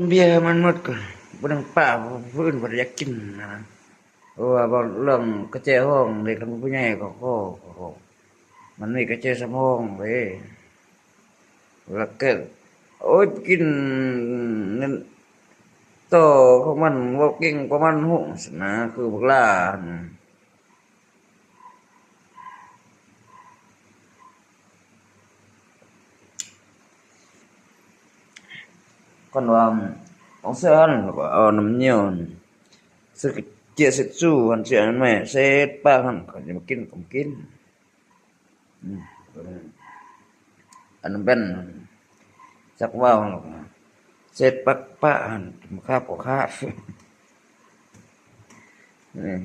ເບຍມັນໝົດກໍບໍ່ຕ້ອງປະ ຜູ້ອື່ນບໍ່ໄດ້ຢາກກິນນະ. ເພາະວ່າເວົ້າເລື່ອງກະແຈຮ້ອງເດ້ ຄັນຜູ້ໃຫຍ່ກໍຂໍ ມັນມີກະແຈສຳຮອງເດ້. ລະເກີດ ໂອ້ຍ ກິນນັ້ນຕໍ່ຂອງມັນ ເວົ້າເກັ່ງກວ່າມັນໂຫ ຊັ້ນນະ ຄືບັກຫຼ້າຫັ້ນ. ຄັນວ່າຕ້ອງເຊື່ອຫັ້ນ ກໍເອົານ້ຳໜຽວຫັ້ນ ເຊັດເຈ້ຍເຊັດຊູ່ຫັ້ນ ເຊັດອັນນັ້ນແມ່ ເຊັດປາກຫັ້ນ ເຂົາຈະມາກິນກໍມາກິນ. ອືມ ອັນນັ້ນແມ່ນ ຈັກເວົ້າ ເຊັດປັກປະຫັ້ນ ມາຄາບກໍຄາບ. ອືມ.